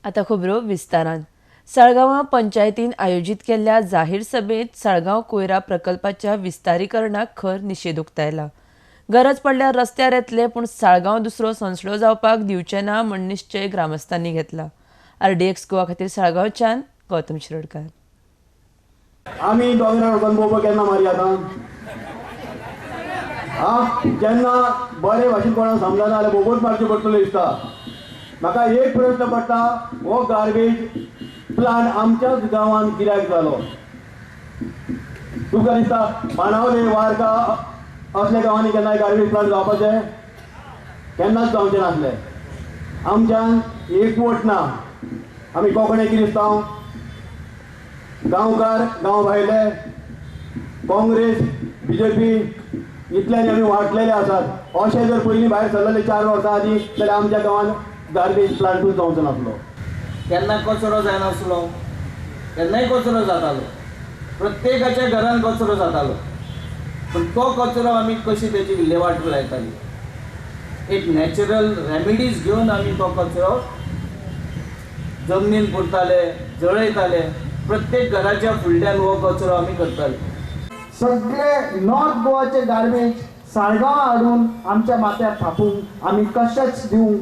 आतां खबरो विस्तारान. साळगांवां पंचायतीन आयोजीत केल्ल्या जाहीर सभेंत साळगांव कोयरा प्रकल्पाच्या विस्तारीकरणाक खर निशेध उक्तायला. गरज पडल्यार रस्त्यार येतले, पूण साळगांव दुसरो संसडो जावपाक दिवचे ना म्हूण निश्चय ग्रामस्थांनी घेतला. आरडीएक्स गोवा खातीर साळगांवच्यान गौतम शिरोडकार. आमी दोंगरार वचून बोबो केन्ना मारी आतां? आ, जेन्ना बरे भाशेन कोणाक समजना जाल्यार बोबोच मारच्यो पडटल्यो दिसता. म्हाका एक प्रश्न पडटा, हो गार्बेज प्लांट आमच्याच गांवांत कित्याक जालो? तुमकां दिसता बाणावले, वार्का असल्या गांवांनी केन्नाय गार्बेज प्लांट जावपाचे? केन्नाच जावचें नासलें. आमच्यान एकवट ना. आमी कोंकणी क्रिस्तांव, गांवकार, गांव भायले, काँग्रेस, बीजेपी इतल्यानी आमी वांटलेले आसात. अशें जर पयलीं भायर सरलेले 4 वर्सां आदीं जाल्यार आमच्या गांवांत गार्बेज प्लांटूच जावचो नासलो. केन्ना कचरो जायनासलो, केन्नाय कचरो जातालो, प्रत्येकाच्या घरान कचरो जातालो. पूण तो कचरो आमी कशी तेची विल्हेवाट लायताली, एक नॅचरल रेमिडीज घेवन आमी तो कचरो जमनीन पुरताले, जळयताले. प्रत्येक घराच्या फुडल्यान हो कचरो आमी करताले. सगळे नॉर्थ गोवाचे गार्बेज साळगांव हाडून आमच्या माथ्यार थापूंक आमी कशेंच दिवंक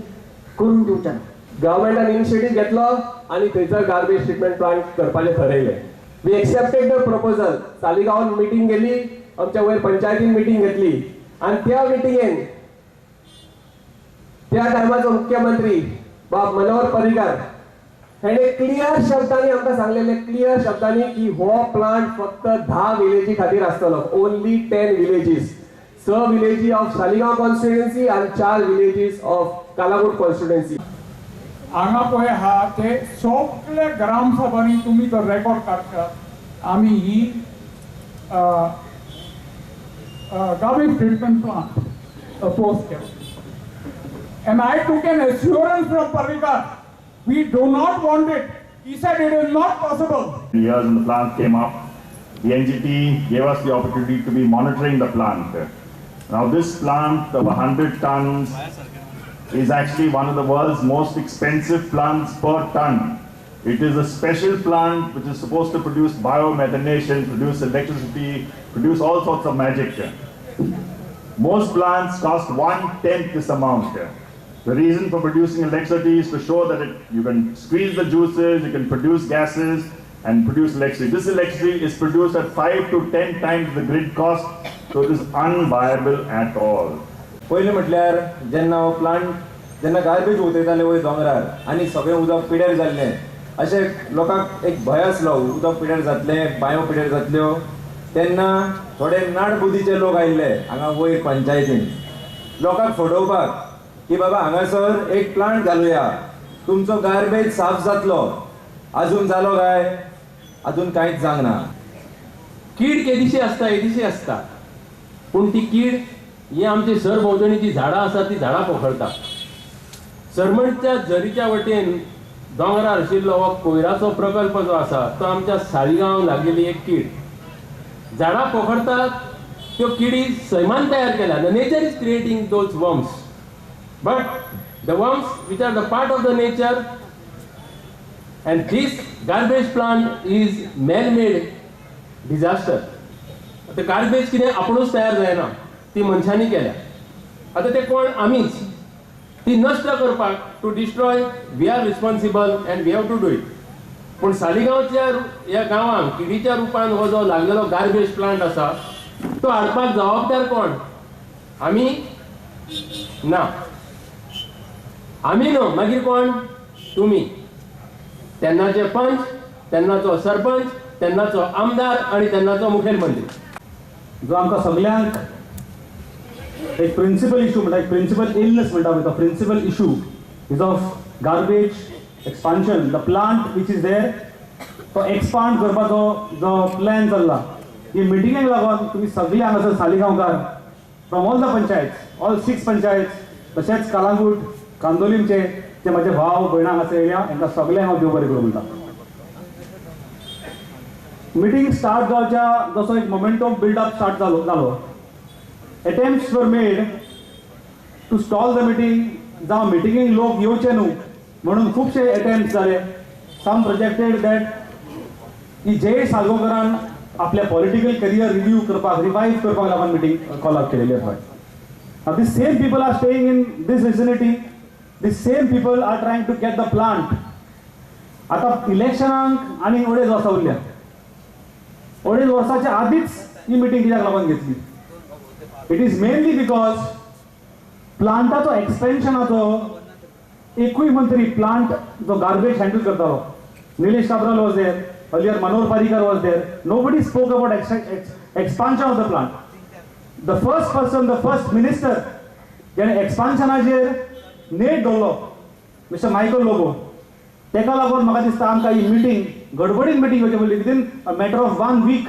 करूंक दिवचे ना. गव्हर्मेंटान इनिशिएटीव घेतलो आनी थंयसर गार्बेज ट्रिटमेंट प्लांट करपाचें ठरयलें. We accepted the proposal. सालिगांवान मिटींग गेली, आमच्या वयर पंचायतीन मिटींग घेतली आनी त्या मिटिंगेन त्या टायमाचो मुख्यमंत्री बाब मनोहर पर्रीकार हेणे क्लियर शब्दांनी आमकां सांगलेले, क्लियर शब्दांनी की हो प्लांट फक्त 10 विलेजी खातीर आसतलो, ओनली 10 विलेजीस. 6 विलेजी ऑफ सालिगांव कॉन्स्टिट्युएन्सी आनी 4 विलेजीस ऑफ कालांगूट कॉन्स्टिट्युएन्सी. हांगा पळय आहा ते सगळे ग्रामसभांनी तुमी तो रेकॉर्ड काडटात. आमी ही गार्बेज ट्रिटमेंट प्लांट अपोज केला. And I took an assurance from Parrikar, we do not want it. He said it is not possible. Years when the plant came up, the NGT gave us the opportunity to be monitoring the plant. Now this plant of 100 tons is actually one of the world's most expensive plants per ton. It is a special plant which is supposed to produce biomethanation, produce electricity, produce all sorts of magic. Most plants cost 1/10 this amount. The reason for producing electricity is to show that you can squeeze the juices, you can produce gases and produce electricity. This electricity is produced at 5 to 10 times the grid cost, so it is unviable at all. पयलें म्हटल्यार जेन्ना हो plant, जेन्ना garbage उतयताले वयर दोंगरार आनी सगळें उदक पिड्यार जाल्लें, अशें लोकांक एक भंय आसलो उदक पिड्यार जातलें, बांयो पिड्यार जातल्यो. तेन्ना थोडे नाडबुद्धीचे लोक आयिल्ले हांगा वयर पंचायतीन लोकांक फटोवपाक की बाबा हांगासर एक प्लांट घालुया, तुमचो गार्बेज साफ जातलो. अजून जालो काय? अजून कांयच जावंक ना. कीड केदिशी आसता, येदिशी आसता, पूण ती कीड ही आमची सरभोंवतणी जी झाडां आसा ती झाडां पोखरता. सरमणच्या झरीच्या वटेन दोंगरार आशिल्लो हो कोयराचो प्रकल्प जो आसा तो आमच्या साळगांव लागलेली एक कीड. झाडां पोखरतात त्यो किडी सैमान तयार केल्या. The nature is creating those worms, but the worms which are the part of the nature, and this garbage plant is man made disaster. आतां गार्बेज कितें आपुणूच तयार जायना, ती मनशांनी केल्या. आतां ते कोण? आमीच. ती नश्ट करपाक, to destroy, we are responsible and we have to do it. पूण सालिगांवच्या ह्या गांवांक किडीच्या रुपान हो जो लागलेलो गार्बेज प्लांट आसा तो हाडपाक जबाबदार कोण? आमी ना. आमी न्हू, मागीर कोण? तुमी. तेन्नाचे पंच, तेन्नाचो सरपंच, तेन्नाचो आमदार आनी तेन्नाचो मुखेलमंत्री. जो आमकां सगल्यांक एक प्रिंसिपल इशू म्हणटा, एक प्रिंसिपल इलनेस म्हणटा आमी, तो principal issue is of garbage expansion. The plant which is there तो एक्सपांड करपाचो जो प्लॅन चल्ला, ही मिटिंगेक लागून तुमी सगळीं हांगासर सालिगांवकार from all the panchayat, all 6 panchayat, तशेंच कालांगूट, कांदोलीमचे जे म्हजे भाव भयणां हांगासर येयल्या, हांकां सगळ्यांक हांव देव बरें करूं म्हणटा. मिटींग स्टार्ट जावच्या जसो एक मोमेंटम बिल्डअप स्टार्ट जालो, attempts were made to stall the meeting. जावं मिटिंगेक लोक येवचे न्हू म्हणून खुबशे अटेम्प्ट जाले. सम प्रोजेक्टेड that की जयेश साळगांवकरान आपल्या पॉलिटिकल करियर रिव्यू करपाक, रिवायव करपाक लागून मिटींग कॉल आउट केलेली आसा. Now, the same people are staying in this vicinity. The same people are trying to get the plant. आता इलेक्शनाक आनी अडेज वर्सां उरल्या. अडेज वर्साच्या आदीच ही मिटींग कित्याक लागून घेतली? It is mainly because प्लांटाचो एक्सपेन्शनाचो एकूय मंत्री, प्लांट जो गार्बेज हँडल करतालो, Nilesh Cabral was there earlier, Manohar Parrikar was there, nobody spoke about expansion of the plant. The first person, the first minister जेणे एक्सपान्शनाचेर नेट दवरलो, मिस्टर मायकल लोबो. तेका लागून म्हाका दिसता आमकां ही मिटींग, गडबडीन मिटींग घेवची पडली within a matter of one week.